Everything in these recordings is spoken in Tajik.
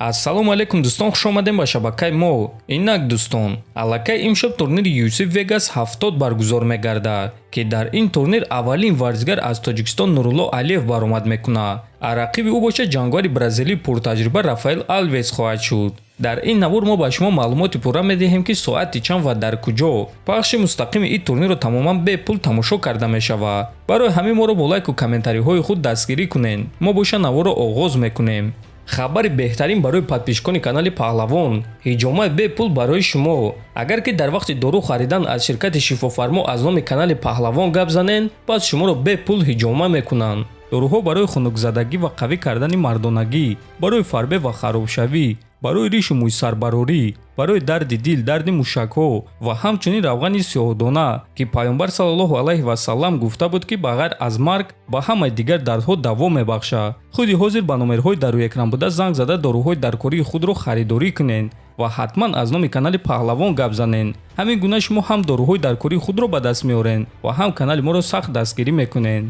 Ассалому алайкум, дӯстон, хуш омадем ба шабакаи мо. Инак, дӯстон, аллакай имшаб турнири UFC Vegas 70 баргузор мегардад, ки дар ин турнир аввалин варзишгар аз Тоҷикистон Нурулло Алиев баромад мекунад, а рақиби ӯ бошад ҷанговари бразилии пуртаҷриба Рафаэл Алвес хоҳад шуд. Дар ин навор мо ба шумо маълумоти пурра медиҳем, ки соати чанд ва дар куҷо пахши мустақими ин турнирро тамоман бепул тамошо карда мешавад. Барои ҳамин моро бо лайку комментариҳои худ дастгирӣ кунед. Мо боша наворро оғоз мекунем. Хабари беҳтарин барои подписчикони канали Паҳлавон: ҳиҷомаи бепул барои шумо. Агар ки дар вақти дору харидан аз ширкати Шифофармо аз номи канали Паҳлавон гап занен, пас шуморо бепул ҳиҷома мекунанд. Доруҳо барои хунукзадагӣ ва қавӣ кардани мардонагӣ, барои фарбе ва харобшавӣ, барои ришу мӯйсарбарорӣ, барои дарди дил, дарди мушакҳо ва ҳамчунин равғани сиёҳдона, ки Пайғамбар саллаллоҳу алайҳи васаллам гуфта буд, ки ба ғайр аз марг ба ҳамаи дигар дардҳо даво мебахшад. Худи ҳозир ба номерҳои дар рӯи экран буда занг зада, доруҳои даркории худро харидорӣ кунед ва ҳатман аз номи канали Паҳлавон гап занед. Ҳамин гуна шумо ҳам доруҳои даркории худро ба даст меоред ва ҳам канали моро сахт дастгирӣ мекунед.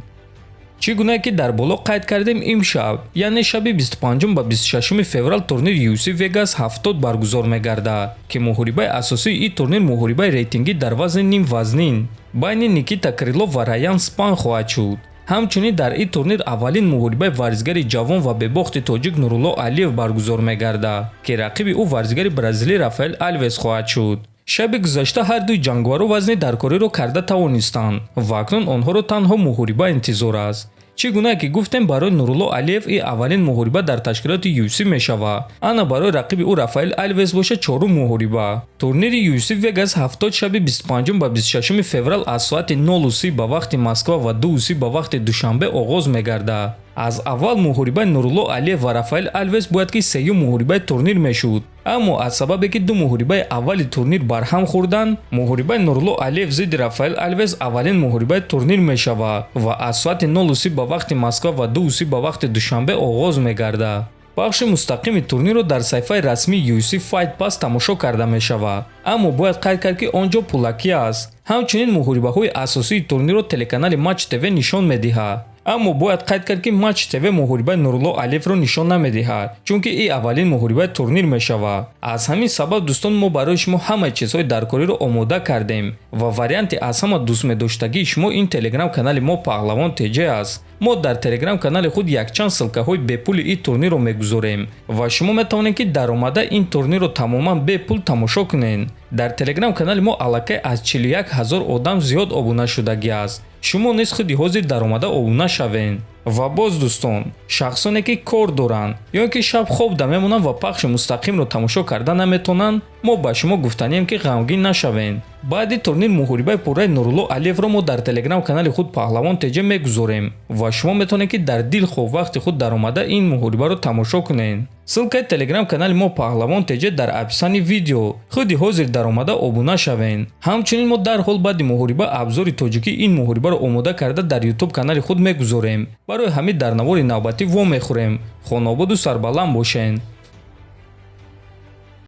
Чӣ гуна ки дар боло қайд кардем, имшаб, яъне шаби 25 ба 26 феврал, турнири UFC Vegas 70 баргузор мегардад, ки муҳорибаи асосии ин турнир муҳорибаи рейтингӣ дар вазни нимвазнин байни Никита Крилов ва Раян Спан хоҳад шуд. Ҳамчунин дар ин турнир аввалин муҳорибаи варзигари ҷавон ва бебохти тоҷик Нурулло Алиев баргузор мегардад, ки рақиби ӯ варзигари бразилӣ Рафаэл Алвес хоҳад шуд. Шаби гузашта ҳар дуи ҷанговарҳо вазни даркориро карда тавонистанд ва акнун онҳоро танҳо муҳориба интизор аст. Чӣ гуна ки гуфтем, барои Нурулло Алиев ин аввалин муҳориба дар ташкилоти UFC мешавад, ана барои рақиби ӯ Рафаэл Алвес бошад чорум муҳориба. Турнири UFC Vegas 70 шаби 25 ба 26 феврал аз соати 0:30 ба вақти Москва ва 2:30 ба вақти Душанбе оғоз мегардад. Аз аввал муҳорибаи Нурулло Алиев ва Рафаэл Алвес бояд ки сеюм муҳорибаи турнир мешуд, аммо аз сабабе ки ду муҳорибаи аввали турнир барҳам хӯрданд, муҳорибаи Нурулло Алиев зидди Рафаэл Алвес аввалин муҳорибаи турнир мешавад ва аз соати 0:30 ба вақти Москва ва 2:30 ба вақти Душанбе оғоз мегардад. Пахши мустақими турнирро дар саҳифаи расмии UFC Fight Pass тамошо карда мешавад, аммо бояд қайд кард, ки он ҷо пулакӣ аст. Ҳамчунин муҳорибаҳои асосии турнирро телеканали Матч ТВ нишон медиҳад, аммо бояд қайд кард, ки Матч ТВ муҳорибаи Нурулло Алиевро нишон намедиҳад, чунки ин аввалин муҳорибаи турнир мешавад. Аз ҳамин сабаб, дӯстон, мо барои шумо ҳамаи чизҳои даркориро омода кардем ва варианти аз ҳама дӯстмедоштагии шумо ин телеграм-канали мо Паҳлавон ТЖ аст. Мо дар телеграм-канали худ якчанд ссылкаҳои бепули ин турнирро мегузорем ва шумо метавонед, ки даромада ин турнирро тамоман бепул тамошо кунед. Дар телеграм-канали мо аллакай аз 41 ҳазор одам зиёд обуна шудагӣ аст. Шумо низ худи ҳозир даромада обуна шавед. Ва боз, дӯстон, шахсоне ки кор доранд ё ин ки шаб хобда мемонанд ва пахши мустақимро тамошо карда наметавонанд, мо ба шумо гуфтанием, ки ғамгин нашавед. Баъди турнир муҳорибаи пурраи Нурулло Алиевро мо дар телеграм-канали худ Паҳлавон ТЖ мегузорем ва шумо метавонед, ки дар дилхоҳ вақти худ даромада ин муҳорибаро тамошо кунед. Ссылкаи телеграм-канали мо Паҳлавон ТЖ дар описании видео. Худи ҳозир даромада обуна шавед. Ҳамчунин мо дарҳол баъди муҳориба обзори тоҷикӣ ин муҳорибаро омода карда, дар ютуб канали худ мегузорем. Барои ҳамин дар навори навбатӣ вомехӯрем. Хонободу сарбаланд бошед.